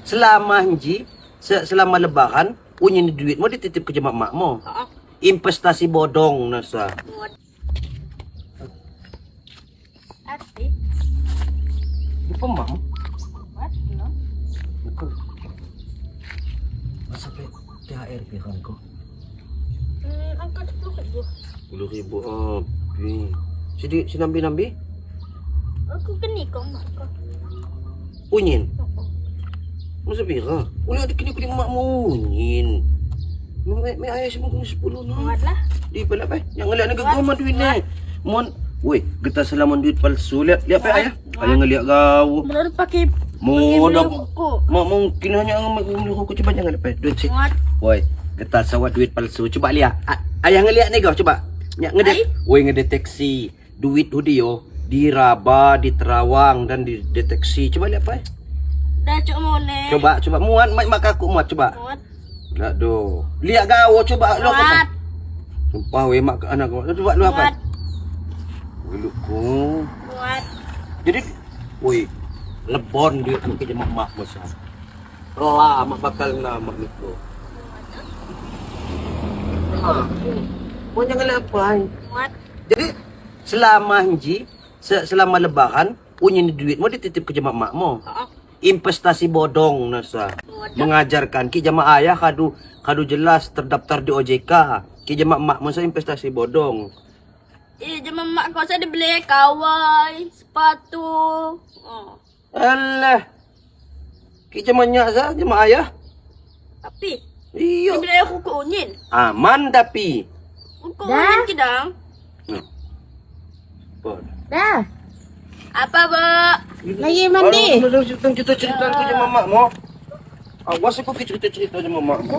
selama hiji, selama lebaran, unyin duit mo dititip ke jema makmu. Heeh. Investasi bodong nasa. Muat. Ati. Di pa makmu? Muat no. Betul. Masa pe THR piran ko? Angka 10 ribu. 10 ribu api. Sidi si nambi-nambi? Aku keni kau mak kau. Unyin. Oh. Masa pira? Uli ada kini kini makmu unyin. May may ayah semua kena 10 na. Muat lah. Di pala pe. Yang ngeliat ni gegoma duit ni. Mon, woi, getah selaman duit palsu. Lihat, lihat pe ayah. Ayah ngeliat kau. Menurut pakai Mo beli dah. buku. Mak mungkin hanya beli rokok coba jangan lihat pe. Duit sih. Muat. Woi, getah sawah duit palsu. Coba lihat. Ayah ngeliat ni kau coba. Nyak ngedek. Ai. Woi ngedeteksi duit hudio diraba, diterawang dan dideteksi. Coba lihat pe. Dah cuk mone. Coba, coba muat mak mak aku muat coba. Muat. Lihat do. Lihat kau coba lu apa? Muat. Sumpah weh mak anak kau. Coba lu apa? Muat. Lu ku. Muat. Jadi woi, lebon duit aku ke mak mak bos. Lah mak bakal nama itu. Ah. Mau jangan apa? Muat. Jadi selama hiji, selama lebaran, unyin duit mo dititip ke jemaah makmu. Heeh. Investasi bodong nasa. Muat. Mengajarkan ki jemaah ayah kadu kadu jelas terdaftar di OJK. Ki jemaah mak masa investasi bodong. Eh, jema mak kau saya dibeli kawai, sepatu. Oh. Alah. Ki jemaah nyak sa jemaah ayah. Tapi Iya. dibeli aku ke unyin. Aman tapi. Aku unyin kidang. Apa? Dah. Apa, Bu? Lagi mandi. Cerita-cerita ke jemaah makmu. Awas aku ki cerita-cerita jemaah makmu.